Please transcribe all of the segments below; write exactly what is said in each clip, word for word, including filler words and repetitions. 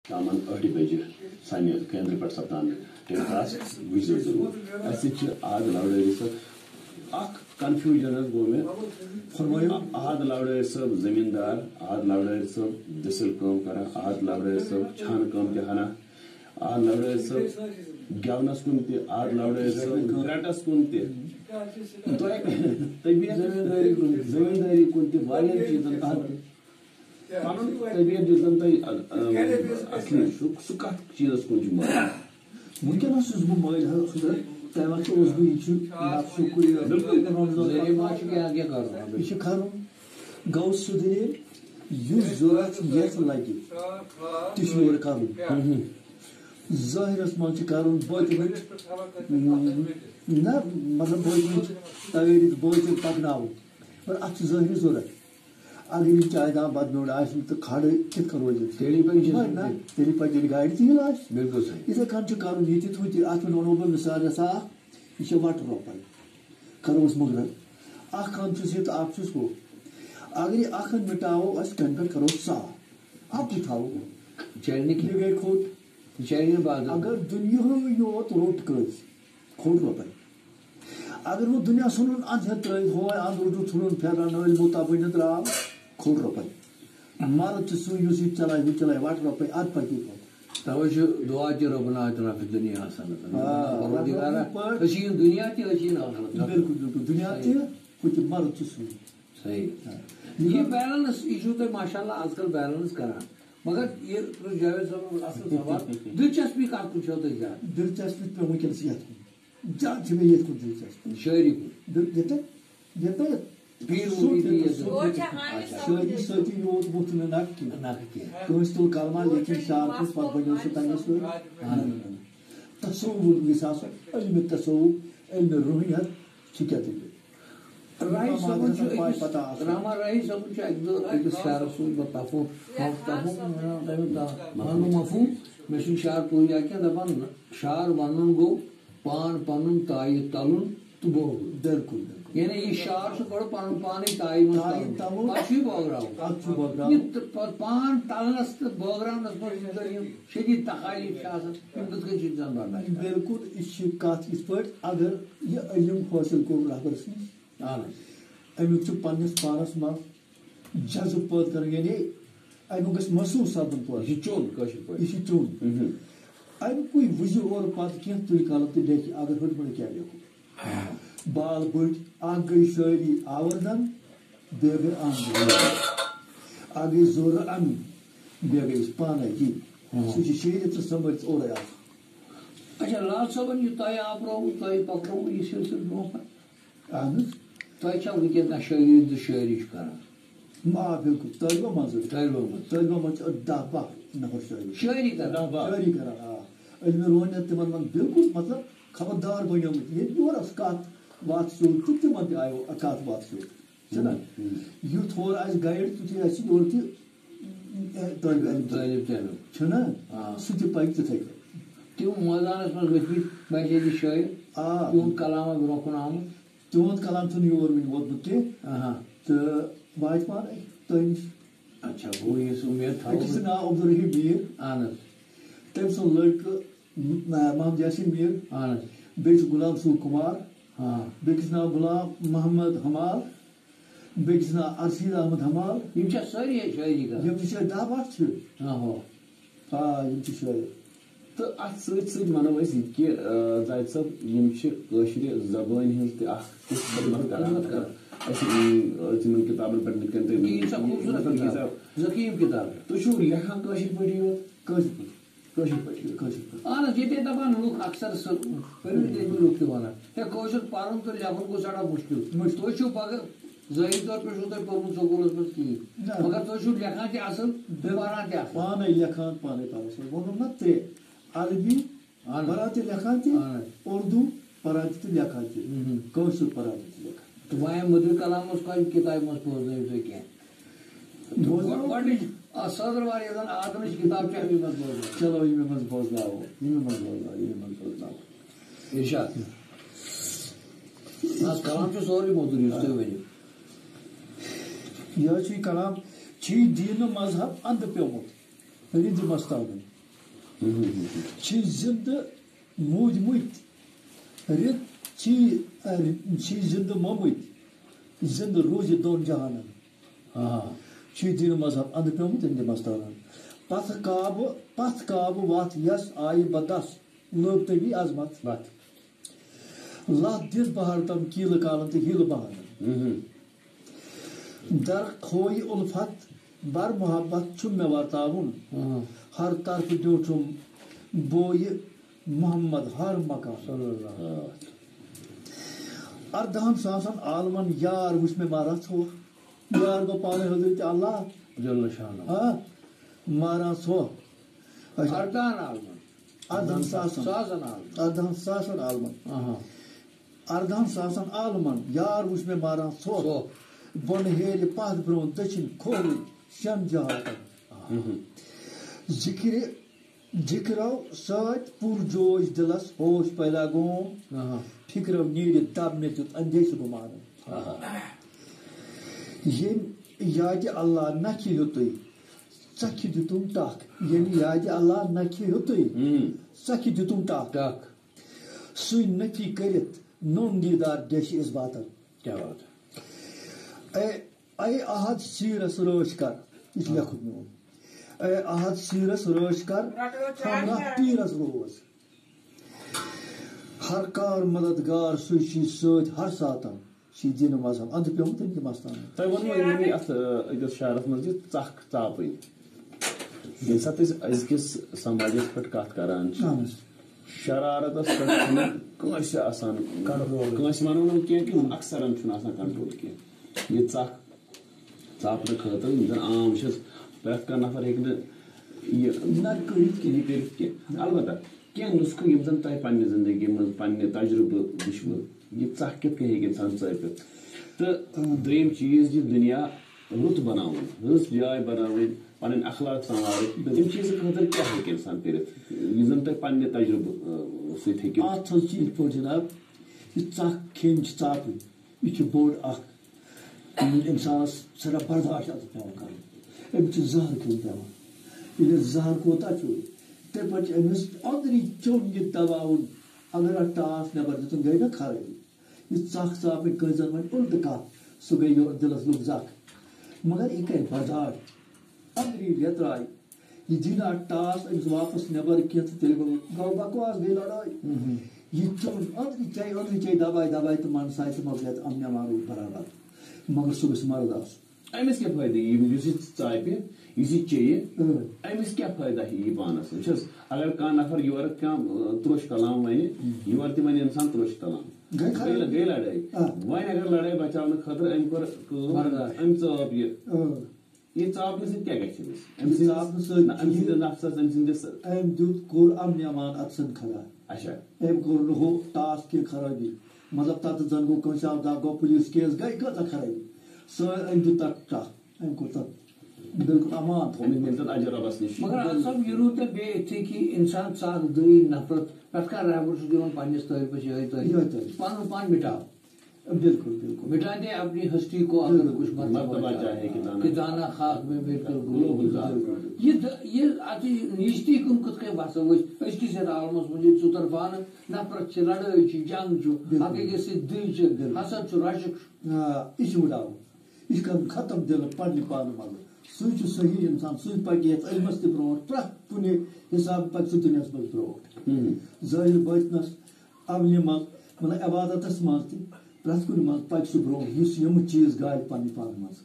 شامن ٲٹھِ بجہِ سانہِ کیندرٕ پٮ۪ٹھ سپدان ٹیلی کاسٹ وٕچھزیو ضروٗر۔ اَسہِ سۭتۍ چھِ عادل لوڈٲری صٲب۔ اکھ کنفیوجن حظ گوٚو مےٚ۔ فرمٲیِو۔ عادل لوڈٲری صٲب زٔمیٖندار، عادل لوڈٲری صٲب دٔسِل کٲم کران، عادل لوڈٲری صٲب چھانہٕ کٲم تہِ ہنا، عادل لوڈٲری صٲب گٮ۪ونس کُن تہِ، عادل لوڈٲری صٲب رٹس کُن تہِ۔ تۄہہِ طبیعت زٔمیٖندٲری کُن، زٔمیٖندٲری کُن تہِ، واریاہن چیٖزن کُن تہِ۔ پنُن طبیعت یُس زن تۄہہِ، ا، ا، اصلی چھُ، سُہ کتھ چیٖزس کُن چھُ مٲیِل؟ وٕنکیٚنس چھُس بہٕ مٲیِل حظ، سُہ تۄہہِ وقتہٕ اوس بہٕ، یہِ چھُ نفسُک یہِ۔ بِلکُل۔ ذٔریعہٕ ما چھُ کیٛاہ کیٛاہ کرُن؟ یہِ چھُ کرُن۔ گوٚو سُہ دٔلیٖل، یُس ضوٚرتھ یَتھ لگہِ، تہِ چھُ یورٕ کرُن۔ ظٲہرس منٛز چھُ کرُن باطنٕچ، نہ، مطلب باطنٕچ تیٲری تہٕ باطن پکناوُن۔ مگر اتھ چھُ ظٲہری ضوٚرتھ۔ اگر یہِ چایہِ دام بدمیوٗٹھ آسہِ نہٕ تہٕ کھڑٕ کِتھ کٔنۍ روزِ؟ تیٚلی پَزِ نہ، نہ، تیٚلہِ پَزِ ییٚلہِ گاڑِ تیٖل آسہِ۔ بِلکُل صحیح۔ یِتھَے کٔنۍ چھُ کَرُن ییٚتہِ تہِ ہُتہِ۔ اَتھ منٛز وَنو بہٕ مِثال رژھا اَکھ، یہِ چھےٚ وَٹہٕ رۄپَے۔ کَرو أسۍ مُگرَن۔ اَکھ کَن چھُس یہِ تہٕ اَکھ چھُس ہُہ۔ اگر یہِ اَکھ کَن مِٹاوو، أسۍ کَنہِ پٮ۪ٹھ کَرو صاف۔ اَکُے تھاوو۔ چَلہِ نہٕ کینٛہہ۔ یہِ گٔے کھوٚٹ۔ یہِ چَلہِ نہٕ بازرَس منٛز۔ اگر دُنیاہٕے یوت روٚٹ کٲنٛسہِ، کھوٚٹ رۄپَے۔ اگر وۄنۍ دُنیا ژھٕنُن اَنٛد ہٮ۪تھ ترٛٲوِتھ، ہورٕ اَنٛد روٚٹُو ژھٕنُن پھیران، نٲلۍ موٚتا بٔنِتھ درٛاو، کھوٚٹ رۄپَے۔ مرد چھُ سُے، یُس یہِ چلایہِ، ہُہ چلایہِ، وَٹہٕ رۄپَے، اَدٕ پَکہِ یہِ پَتہٕ۔ تَوَے چھُ دُعا تہِ ربنا آتنا فی الدنیا حسنة۔ آ، پروردگارا، رۄپَے پٲٹھۍ۔ أسۍ چھِ یِم دُنیا تہِ، أسۍ چھِ یِم آخرت۔ بِلکُل، بِلکُل۔ دُنیا تہِ، صحیح۔ ہُہ تہِ مرد چھُ سُے۔ صحیح۔ آ۔ یہِ بیلنس، یہِ چھُو تُہۍ ماشاءاللہ آز کل بیلنس کران۔ مگر یہِ پرٛژھ جاوید صٲبَن اَصٕل سوال، دلچسپی کَتھ کُن چھَو تۄہہِ زیادٕ؟ دلچسپی چھِ مےٚ وٕنکیٚنَس یَتھ کُن۔ زیادٕ چھِ مےٚ ییٚتہِ کُن دلچسپی۔ شٲعری کُن؟ بِل-، ییٚتہِ، ییٚتہِ، ییٚتہِ۔ پیٖر صوٗفی مُریٖدی ییٚتہِ۔ یوت چھِ ہاے سَمجھ۔ شٲعری سۭتی یوت ووٚتھ نہٕ نَکھ کینٛہہ۔ نَکھ کینٛہہ۔ کٲنٛسہِ تُل کلمہ، لیکِن شعر کُس پَتہٕ بَنیو سُہ تَمے سۭتۍ۔ اہن۔ تصوُر گژھِ آسُن، علمِ تصوُف، علمِ روحانیت، چھِ کیٛاہ دٔلیٖل؟ راہی صٲبُن چھُ أکِس، پَتہ آسُن۔ رحمان راہی صٲبُن چھُ اَکہِ دۄہ أکِس شعرَس سۭتۍ بہٕ تفہُم، مفہوم، مفہوم، مفہوم، مفہوم، مفہوم۔ مےٚ چھُنہٕ شعر پوٗرٕ یاد کینٛہہ، دَپان، شعر وَنُن گوٚو پان پنُن تایہِ تَلُن تہٕ بوگُن۔ بِلکُل، بِلکُل۔ یعنی یہِ شعر چھُ گۄڈٕ پَنُن پانٕے تایہِ منٛز تایہِ تَلُن۔ تَلُن۔ پَتہٕ چھُ یہِ بٲگراوُن۔ اَدٕ چھُ بٲگراوُن۔ یہِ تہٕ پَتہٕ پان تَلنَس تہٕ بٲگراونَس منٛز یِم زَن یِم شدیٖد تخالیٖف چھِ آسان، یِم کِتھ کٔنۍ چھِ اِنسان برداشت کران؟ بِلکُل، یہِ چھِ کَتھ یِتھ پٲٹھۍ، اگر یہِ علم حٲصِل کوٚر رہبر سٕنٛدِس، اَہَن حظ۔ اَمیُک چھُ پنٛنِس پانَس منٛز جذب پٲدٕ کران، یعنی اَمیُک گژھِ محسوٗس سپدُن پٲدٕ۔ یہِ چھُ چوٚن کٲشِر پٲٹھۍ۔ یہِ چھُ چوٚن۔ مہم۔ اَمہِ کُے وٕچھِ اورٕ پَتہٕ کینٛہہ تُلہِ قلم تہٕ لیکھِ، اگر ہُرمُلہٕ کیٛاہ لیکھو۔ بال بٔٹۍ، اَکھ گٔے شٲعری آوردن، بیٚیہِ گٔے آمدنی۔ اَکھ گٔے زورٕ اَنٕنۍ، بیٚیہِ گٔے أسۍ پانَے یہِ۔ ہاں۔ سُہ چھُ شیٖرِتھ تہٕ سنبھٲلِتھ اورَے آسان۔ اچھا، لال صٲبَن یہِ تۄہہِ آپرووُ، تۄہہِ پَکنووُ یہِ سلسلہٕ برونٛہہ کُن؟ اہن حظ۔ تۄہہِ چھا وٕنکیٚس کانٛہہ شٲعری، یُس تُہۍ شٲعری چھِو کران؟ آ، بِلکُل۔ طٲلبہ منٛزٕے۔ طٲلبہ منٛز۔ طٲلبہ منٛز چھِ دَہ باہ نفر شٲعری۔ شٲعری کران؟ دَہ باہ۔ شٲعری کران، آ۔ علمِ روحانیت تِمن منٛز بِلکُل، مطلب، خبردار بنیومُت۔ ییٚلہِ یورٕ ٲس کتھ وتھ سیوٚد، تہٕ تِمن تہِ آیہِ کتھ وتھ سیوٚد۔ چھُنہ؟ ہُم۔ یُتھ ہورٕ آسہِ گایڈ، تِتھُے آسہِ یورٕ تہِ، اے، طٲلبہِ علم۔ طٲلبہِ علم۔ چھُنہ؟ آ۔ سُہ تہِ پکہِ تِتھے کٔنۍ۔ تِم مٲدانس منٛز ؤتھمٕتۍ بجے شٲعر، آ۔ تِہُنٛد کلام برونٛہہ کُن آمُت۔ تِہُنٛد کلام چھُنہٕ یور وُنہِ ووتمُت کینٛہہ۔ آہا۔ تہٕ واتہِ پانے تۄہہِ نِش۔ اچھا، گوٚو یُس اُمید تھاوو أکِس چھُ بہٕ۔ ناو عبدالرحیم میٖر۔ اہن حظ۔ تٔمۍ سُنٛد لٔڑکہٕ م-، محمد یاسین میٖر۔ اہن حظ۔ بیٚیہِ چھُ غلام رسول کُمار۔ ہاں۔ بیٚکِس ناو غلام محمد حمال۔ بیٚکِس ناو ارشید احمد حمال۔ یِم چھا سٲری ییٚتہِ شٲعری کران؟ یِم تہِ چھِ دَہ باہ چھِ۔ آہو۔ آ، یِم چھِ شٲعر۔ تہٕ اَتھ سۭتۍ سۭتۍ وَنو أسۍ یہِ تہِ کہِ، آ، زاہد صٲب، یِم چھِ کٲشرِ زبٲنۍ ہٕنٛز تہِ اَکھ تِژھ خدمت کران۔ خدمت کران۔ اَسہِ، آ، تِمن کِتابن پٮ۪ٹھ نِتھ کٔنۍ تُہۍ ییٖژاہ خوٗبصوٗرت ییٖژاہ کِتاب۔ ذکیم کِتاب۔ تُہۍ چھِو لیکھان کٲشِر پٲٹھی یوت؟ کٲشِر پٲٹھۍ۔ کٲشِر پٲٹھۍ، کٲشِر پٲٹھۍ۔ اہن حظ، ییٚتہِ دَپان لُکھ اکثر سُہ، پٔرِو تیٚلہِ لُکھ تہِ وَنان، ہے، کٲشُر پَرُن تہٕ لیکھُن گوٚو سٮ۪ٹھاہ مُشکِل۔ مُشکِل۔ تُہۍ چھِو پَگاہ ظٲہِر طور پٮ۪ٹھ چھُو تۄہہِ پوٚرمُت سکوٗلَس منٛز کِہیٖنۍ، نہ۔ مگر تُہۍ چھِو لیکھان تہِ اَصٕل، بِل-، پَران تہِ اَصٕل۔ پانَے لیکھان، پانَے پَران۔ سُہ ووٚنُم نہ ترٛےٚ، عربی، اہن حظ۔ پَران تہِ لیکھان تہِ، اہن حظ۔ اُردو، پَران تہِ تہٕ لیکھان تہِ، مہم۔ کٲشُر پَران تہِ تہٕ لیکھان۔ تہٕ وۄنۍ مٔدرِ کلام اوس کۄلہِ کِتابہِ منٛز بوزنٲیِو تُہۍ کینٛہہ؟ بوزنٲیِو۔ گۄڈٕنِچ، آ، صدر واریاہ زن آدمٕچ کِتاب چھِ اَمی منٛز بوزان۔ چلو، ییٚمہِ منٛز بوزناوو، ییٚمہِ منٛز بوزناوو، ییٚمہِ منٛز بوزناوو۔ ارشاد۔ نہ حظ، کلام چھُ سورُے موٚدُر، یُس تُہۍ ؤنِو۔ یہِ حظ چھُ یہِ کلام، چھُ یہِ دیٖنہٕ مذہب اندٕ پیومُت، رِنٛدِ مستاوُن۔ چھِ زِندٕ موٗدمٕتۍ، رِت چھِ، چھِ زِندٕ مۄمٕتۍ، زِندٕ روٗزِتھ دۄن جہانن۔ آ۔ چھُ یہِ دیٖنہٕ مذہب اندٕ پیومُت یِم تہِ مستانن۔ پتھ کعبہٕ، پتھ کعبہٕ وتھ یس آیہِ بدس، لوٚب تٔمی عظمت۔ وتھ۔ لتھ دِژ بہر تم کیٖلہٕ کالن تہٕ ہیٖلہٕ بہانن۔ مہم۔ در کھویہِ الفت بر محبت چھُم مےٚ ورتاوُن۔ ہاں۔ ہر طرفہٕ بیوٗٹھُم بویہِ محمد ہر مکان۔ صلی اللہ۔ اردہن ساسن عالمن یار وٕچھ مےٚ مارا ژھوٚ۔ یار گوٚو پانے حضرت اللہ۔ جل شانہ۔ ہاں۔ مارا ژھوٚ۔ اچھا۔ اردہن عالمن۔ اردہن ساسن۔ ساسن عالمن۔ اردہن ساسن عالمن۔ آہا۔ اردہن ساسن عالمن یار وٕچھ مےٚ ماران ژھوٚ۔ ژھوٚ۔ بۄنہٕ ہیرِ پتھ برونٛہہ دٔچھِنۍ کھووٕرۍ شٮ۪ن جہاتن۔ مہم۔ ذِکرِ، ذِکرو سۭتۍ پُر جوش دِلس ہوش پیدا گوم۔ آہا۔ فِکرو نیٖرِتھ دب مےٚ دیُت اندیشہٕ گُمانن۔ آہا۔ ییٚمۍ یادِ اللہ نکھِ ہیوٚتُے، ژکھِ دیُتُم ٹکھ۔ ییٚمۍ یادِ اللہ نکھِ ہیوٚتُے، ہم۔ ژکھِ دیُتُم ٹکھ۔ ٹکھ۔ سُے نفی کٔرِتھ نوٚن دیٖدار ڈیٚچھِ اِثباتن۔ کیٛاہ بات ہے۔ اے، اے احد سیٖرس رٲچھ کر، یہِ چھُ لیکھُن میون۔ اے احد سیٖرس رٲچھ کر، ہمراہ پیٖرس روز۔ ہر کار مددگار سُے چھُے سۭتۍ ہر ساتن، چھُے دیٖنہٕ مذہب اندٕ پیومُت تٔمۍ تہِ مستانن۔ تۄہہِ ووٚنوٕ یِمنٕے اَتھ، آ، أکِس شعرس منٛز یہِ ژکھ ژاپٕنۍ۔ ییٚمہِ ساتہٕ أسۍ أزکِس سماجس پٮ۪ٹھ کتھ کران چھِ، اہن حظ۔ شرارتس پٮ۪ٹھ چھُنہٕ کٲنٛسہِ آسان control۔ کٲنٛسہِ ونو نہٕ کینٛہہ کہِ اکثرن چھُنہٕ آسان control کینٛہہ۔ یہِ ژکھ ژاپنہٕ خٲطرٕ یِم زن عام چھِ، پرٛٮ۪تھ کانٛہہ نفر ہیٚکہِ نہٕ یہِ نہ کٔرِتھ کینٛہہ۔ یہِ کٔرِتھ کینٛہہ۔ البتہ کینٛہہ نُسخہٕ یِم زن تۄہہِ پننہِ زندگی منٛز پننہِ تجربہٕ وٕچھوٕ، یہِ ژکھ کِتھ کٔنۍ ہیٚکہِ انسان ژٲپِتھ۔ تہٕ اۭں۔ دوٚیِم چیٖز، یہِ دُنیا رُت بناوُن، رٕژ جاے بناوٕنۍ، پنٕنۍ اخلاق سنوارٕنۍ، تِم چیٖزٕ خٲطرٕ کیٛاہ ہیٚکہِ انسان کٔرِتھ، یُس زن تۄہہِ پننہِ تجربہٕ، اۭں، سۭتۍ ہیٚکِو؟ اتھ حظ چھِ یِتھ پٲٹھۍ جناب، یہِ ژکھ کھیٚنۍ چھِ ژاپٕنۍ، یہِ چھِ بوٚڑ اکھ اِنسانَس سٮ۪ٹھاہ برداشت اَتھ پٮ۪وان کَرُن۔ أمِس چھُ زَہر کھیوٚن پٮ۪وان۔ ییٚلہِ أسۍ زَہر کوتاہ چھُ، تَمہِ پَتہٕ چھُ أمِس أنٛدری کھیوٚن یہِ دَباوُن۔ اگر اَتھ ٹاس نٮ۪بر دِتُن، گٔے نہ خرٲبی۔ یہِ ژَکھ ژاپٕنۍ کٲنٛسہِ زَن وَنہِ اُلٹہٕ کَتھ، سُہ گٔے یہِ دِلَس لوٚگ زَکھ۔ مگر یہِ کَرِ برداشت۔ أنٛدری لیتراے۔ یہِ دی نہٕ اَتھ ٹاس أمِس واپس نٮ۪بر کینٛہہ تہٕ تیٚلہِ گوٚو، گوٚو بکواس، گٔے لڑٲے۔ مہم۔ یہِ چیوٚن أنٛدری چے، أنٛدری چے دباے دباے تہٕ من ساے تہٕ مۄکلہِ اَتھ امن امان روٗد برابر۔ مگر سُہ گژھِ مرد آسُن۔ أمِس کیٛاہ فٲیدٕ یی؟ یُس یہِ ژاپہِ، یُس یہِ چیٚیہِ، اۭں۔ أمِس کیٛاہ فٲیدٕ یی پانس؟ وٕچھ حظ، اگر کانٛہہ نفر یورٕ کانٛہہ، اۭں، تروٚش کلام ونہِ، اۭں۔ یورٕ تہِ ونہِ انسان تروٚش کلام۔ گٔے گٔے خرٲبی۔ گٔے لڑٲے۔ آ۔ وۄنۍ اگر لڑٲے بچاونہٕ خٲطرٕ أمۍ کوٚر کٲم، برداشت۔ أمۍ ژٲپ یہِ۔ اۭں۔ یہِ ژاپنہٕ سۭتۍ کیٛاہ گژھِ أمِس؟ أمۍ یہِ سٕنٛدِس، ژاپنہٕ سۭتۍ نہ، أمۍ چھُ سٕنٛدِس یہِ، نفسس، أمۍ سٕنٛدِس أمۍ دیُت، کوٚر امن امان اَتھ سۭتۍ کھڑا۔ اچھا۔ أمۍ کوٚر نہٕ ہُہ ٹاس کینٛہہ خرٲبی۔ مطلب، تَتھ زَن گوٚو کٲنٛسہِ آو دَگ، گوٚو پُلیٖس کیس، گٔے کۭژاہ خرٲبی۔ سُہ أمۍ دیُت تَتھ ٹَکھ، أمۍ کوٚر تَتھ بِلکُل امان تھوٚو۔ أمِس مِلہِ تَتھ اجر رۄبَس نِش۔ مگر اَصٕل یہِ روٗد تۄہہِ بیٚیہِ أتھی کہِ اِنسان ژَکھ دٔرۍ نفرت، پرٛٮ۪تھ کانٛہہ رہبر چھُ دِوان پَنٕنِس طٲلبَس یِہوٚے طٲلب۔ یِہوٚے طٲلب۔ پَنُن پان مِٹاو۔ بِلکُل، بِلکُل۔ مٹا دے اپنی ہستی کو اگر کچھ مرتبہ مرتبہ چاہے۔ چاہے کہ دانا۔ کہ دانا خاک میں مل کر گلو گلزار۔ بِلکُل۔ یہِ د-، یہِ اَتھ یہِ نیٖستی کُن کِتھ کٔنۍ وَسو أسۍ؟ أسۍ کِس یَتھ عالمَس منٛز ییٚتہِ ژُتر پانہٕ نفرت چھِ، لڑٲے چھِ، جنگ چھُ، بِلکُل۔ اَکھ أکِس سۭتۍ دٕے چھِ، بِلکُل۔ حسد چھُ، رشک چھُ۔ آ، یہِ چھُ مُڑاوُن۔ یہِ چھُ کَرُن ختم دِلہٕ پننہِ پانہٕ منٛزٕ۔ سُے چھُ صحیح اِنسان، سُے پَکہِ یَتھ علمَس تہِ برونٛٹھ، پرٛٮ۪تھ کُنہِ حسابہٕ پَکہِ سُہ دُنیاہَس منٛز برونٛٹھ۔ ہُم۔ ظٲہِر بٲطنَس عملہِ منٛز، مطلب عبادتس منٛز تہِ، پرٛٮ۪تھ کُنہِ منٛز پَکہِ سُہ برونٛہہ، یُس یِم چیٖز گالہِ پننہِ پانہٕ منٛز۔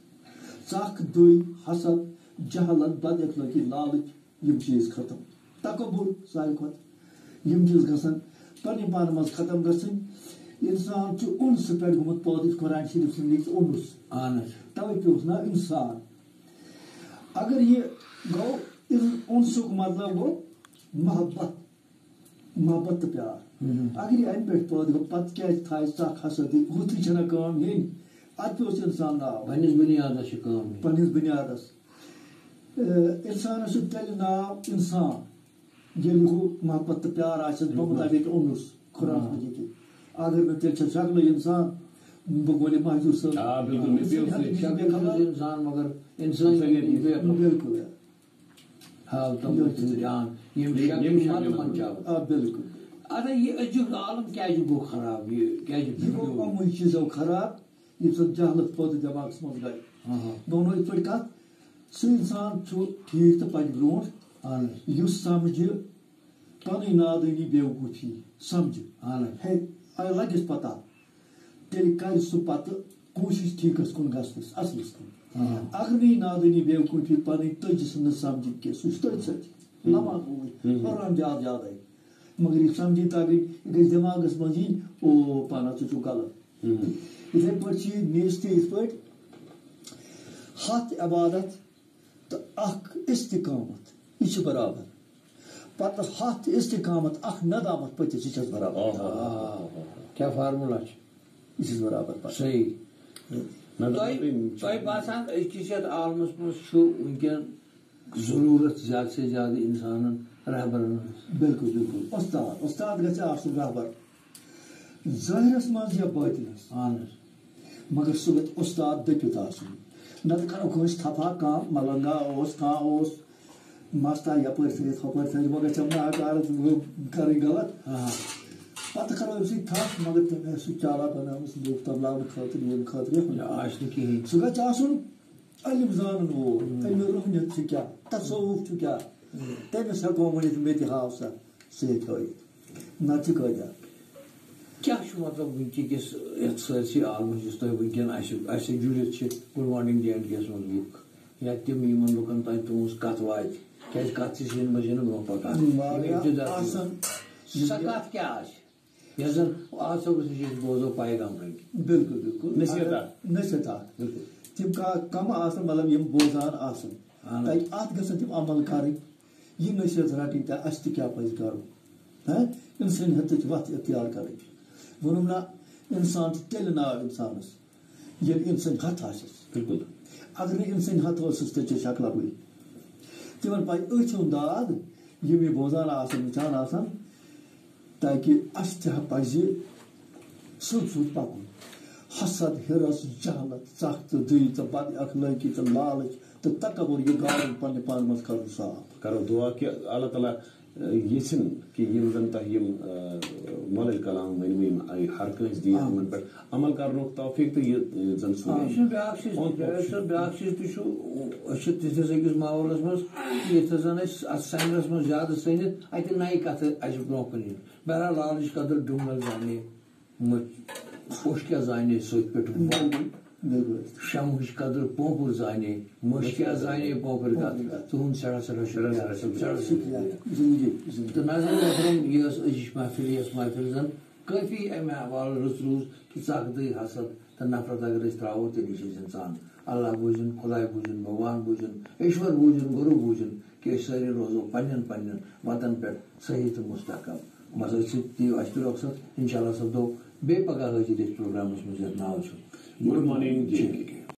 ژکھ، دٕے، حسد، جہالت، بد اخلٲقی، لالٕچ، یِم چیٖز ختم۔ تکبر ساروی کھۄتہٕ، یِم چیٖز گژھن پننہِ پانہٕ منٛز ختم گژھٕنۍ۔ انسان چھُ اُنسہٕ پٮ۪ٹھ گوٚمُت پٲدٕ، یُس قرآن شریف سٕنٛدۍ لیکھِ اُنُس۔ اہن حظ۔ توے پیوس ناو انسان۔ اگر یہِ گوٚو، ان-، اُنسُک مطلب گوٚو محبت۔ محبت تہٕ پیار۔ مہم۔ اگر یہِ اَمہِ پٮ۪ٹھ پٲدٕ گوٚو، پتہٕ کیٛازِ تھایہِ ژکھ حسد؟ ہُتھٕے چھَنہ کٲم ہیٚنۍ۔ اَتھ پیوٚو اِنسان ناو۔ پننِس بُنیادس چھِ کٲم ہیٚنۍ۔ پننِس بُنیادس۔ اے، اِنسانس چھُ تیٚلہِ ناو اِنسان، ییٚلہِ ہُہ محبت تہٕ پیار آسٮ۪س، بِلکُل۔ بمطابق اُنُس، قرآنس آ۔ منٛز یہِ کہِ اگر نہٕ، تیٚلہِ چھےٚ شکلٕے اِنسان، بہٕ گوٚو یہِ مہجوٗر صٲب۔ آ، بِلکُل، مےٚ پیوٚو سُے۔ شکل چھُس اِنسان، مگر اِنسٲنیت چھُس بے خبر۔ بِلکُل۔ آ، تِم یِم چھِ جان، یِم یِم شک چھِ مَنٛدٕ یِم منٛدٕ چھِ۔ آ، بِلکُل۔ اَدٕ یہِ أزیُک عالم کیٛازِ گوٚو خراب؟ یہِ کیٛازِ یہِ گوٚو بِگڑیو؟ یِموٕے چیٖزو خراب، ییٚمہِ سۭتۍ جہالت پٲدٕ دٮ۪ماغَس منٛز گٔے۔ آہا۔ بہٕ وَنو یِتھ پٲٹھۍ کَتھ، سُہ اِنسان چھُ ٹھیٖک تہٕ پَکہِ برونٛٹھ، اَہَن حظ۔ یُس سَمجھِ پَنٕنۍ نادٲنی بیوقوٗفی، سَمجھِ۔ اَہَن حظ۔ ہے، اَے لَگٮ۪س پَتہ۔ تیٚلہِ کَرِ سُہ پَتہٕ کوٗشِش ٹھیٖکَس کُن گژھنَس، اَصلَس کُن۔ آ۔ اگر نہٕ یہِ نادٲنی بیوقوٗفی پَنٕنۍ تٔجِس نہٕ سَمجھِ کینٛہہ، سُہ چھُ تٔتھۍ سۭتۍ ہُم۔ لَمان اوٗرۍ، ہُم۔ ہُران زیادٕ زیادَے۔ مگر یہِ سَمجھِنۍ تَگٕنۍ، یہِ گژھِ دٮ۪ماغَس منٛز یِنۍ، او، پانہ ژٕ چھُکھ غلط۔ ہُم۔ یِتھَے پٲٹھۍ چھِ یہِ نیٖستی یِتھ پٲٹھۍ ہَتھ عبادت تہٕ اَکھ استقامت، یہِ چھِ برابر۔ پَتہٕ ہَتھ استقامت، اَکھ ندامت پٔتِس، یہِ چھَس برابر۔ آہا۔ کیٛاہ فارمولا چھُ؟ یہِ چھَس برابر پَتہٕ۔ صحیح۔ نہ، نہ، تۄہہِ، نہ، تۄہہِ باسان أزکِس یَتھ عالمَس منٛز چھُ وٕنکٮ۪ن ضروٗرت زیادٕ سے زیادٕ اِنسانَن، رہبرَن ہٕنٛز؟ بِلکُل، بِلکُل۔ اُستاد، اُستاد گژھِ آسُن رہبر۔ ظٲہِرَس منٛز یا بٲطِنَس۔ اَہَن حظ۔ مگر سُہ گژھِ اُستاد دٔپِتھ آسُن۔ نَتہٕ کَرو کٲنٛسہِ تھپھا، کانٛہہ ملنگا اوس، کانٛہہ اوس مَستا یَپٲرۍ تھٲیِتھ، ہُپٲرۍ تھٲیِتھ، وۄنۍ گژھٮ۪م نہٕ آکارَس بہٕ کَرٕنۍ غلط۔ آ۔ پَتہٕ کَرو أمۍ سٕے تھپھ، مگر تٔمۍ آسہِ سُہ چالاک بَنٲومٕژ لوٗکھ تَبلاونہٕ خٲطرٕ، ییٚمہِ خٲطرٕ۔ یا آسہِ نہٕ کِہیٖنۍ۔ سُہ گژھِ آسُن علم زانن وول، ہُم۔ اَمہِ روحنیت چھِ کیٛاہ، تصوف چھُ کیٛاہ، ہُم۔ تٔمِس ہٮ۪کو ؤنِتھ، مےٚ تہِ ہاو سا، سُہ ہیٚکہِ ہٲوِتھ۔ نَتہٕ چھِ کٲتیٛاہ۔ کیٛاہ چھُ مطلب وٕنکہِ کِس یَتھ سٲرسٕے عالمَس یُس تۄہہِ وٕنکٮ۪ن اَسہِ، اَسہِ سۭتۍ جُڑِتھ چھِ good morning J and K یَس منٛز لُکھ، یا تِم یِمَن لُکَن تام تُہٕنٛز کَتھ واتہِ؟ کیٛازِ کَتھ چھِ سِنۍ منٛز یِنہٕ برونٛہہ پَکان۔ واریاہ ییٚمہِ ابتدا آسان۔ سۄ کَتھ کیٛاہ آسہِ؟ یۄس زَن آز صٲبَس نِش أسۍ بوزو پیغام رٔنٛگۍ۔ بِلکُل، بِلکُل۔ نصیحت اگر اکھ۔ نصیحت اکھ۔ بِلکُل۔ تِم کا-، کَم آسَن، مطلب، یِم بوزان آسَن۔ اَہَن حظ۔ تَتہِ اَتھ گژھن تِم عمل کَرٕنۍ۔ یہِ نصیحت رَٹٕنۍ تہٕ اَسہِ تہِ کیٛاہ پَزِ کَرُن؟ ہہ؟ اِنسٲنیتٕچ وَتھ اختیار کَرٕنۍ۔ ووٚنُم نہ، اِنسان چھُ تیٚلہِ ناو اِنسانَس، ییٚلہِ اِنسٲنۍ ہَتھ آسٮ۪س۔ بِلکُل۔ اگر نہٕ اِنسٲنۍ ہَتھ ٲسٕس، تیٚلہِ چھِ شکلہ بٔلۍ۔ تِمَن پَزِ أتھۍ ہُنٛد داد، یِم یہِ بوزان آسَن، وٕچھان آسَن، تاکہِ اَسہِ تہِ پَزِ سیوٚد سیوٚد پَکُن۔ حسد، حِرص، جہالت، ژَکھ تہٕ دٕے تہٕ بد اخلٲقی تہٕ لالٕچ تہٕ تکبر، یہِ گارُن پننہِ پانہٕ منٛز کَرُن صاف۔ کرو دعا کہِ اللہ تعالیٰ، آ، یژھِن کہِ یِم زن تۄہہِ یِم، آ، مۄلٕلۍ کلام ؤنۍ مٕتۍ، یِم آیہِ ہر کٲنٛسہِ دِیہِ آ۔ یِمن پٮ۪ٹھ عمل کرنُک توفیق تہٕ یہِ، یہِ زن سُہ آ۔ یہِ چھُ بیٛاکھ چیٖز، اوٚنٛد پوٚک بیٛاکھ چھُ۔ چیٖز، بیٛاکھ چیٖز تہِ چھُ، أسۍ چھِ تِتھِس أکِس ماحولس منٛز، ییٚتہِ زن أسۍ اتھ سمرس منٛز زیادٕ سٔنِتھ، اتہِ نَیہِ کتھٕ اَسہِ برٛونٛہہ کُن یِن۔ بہرحال، لالٕچ قدر ڈُمل زانے، مٔٹ-، پوٚش کیٛاہ زانے سوٚتھۍ پٮ۪ٹھ وَن۔ بِلکُل، بِلکُل۔ شمہٕچ قدر پونٛپُر زانے، مٔٹ کیٛاہ زانے پونٛپرِ کتھ۔ پونٛپرِ کتھ۔ تُہُنٛد سٮ۪ٹھاہ، سٮ۪ٹھاہ، سٮ۪ٹھاہ، سٮ۪ٹھاہ، سٮ۪ٹھاہ شُکریہ۔ شُکریہ۔ زِندگی، زِندگی۔ تہٕ ناظرین محترم، یہِ ٲس أزِچ محفل، یۄس محفل زن کٲفی اَمہِ حوالہٕ رٕژ روٗز کہِ ژکھ دٕے، حسد تہٕ نفرت اگر أسۍ ترٛاوو، تیٚلہِ چھِ أسۍ اِنسان۔ اللہ بوٗزِن، خۄداے بوٗزِن، بھگوان بوٗزِن، ایشور بوٗزِن، گُروٗ بوٗزِن، کہِ أسۍ سٲری روزو پننٮ۪ن پننٮ۪ن وتن پٮ۪ٹھ صحیح تہٕ مستحکم۔ بس أتھۍ سۭتۍ دِیِو اَسہِ تہِ رۄخصت، انشاءاللہ سپدو بیٚیہِ پگاہ حٲضِر یَتھ پروگرامس منٛز یَتھ ناو چھُ۔ Good morning، جے کے۔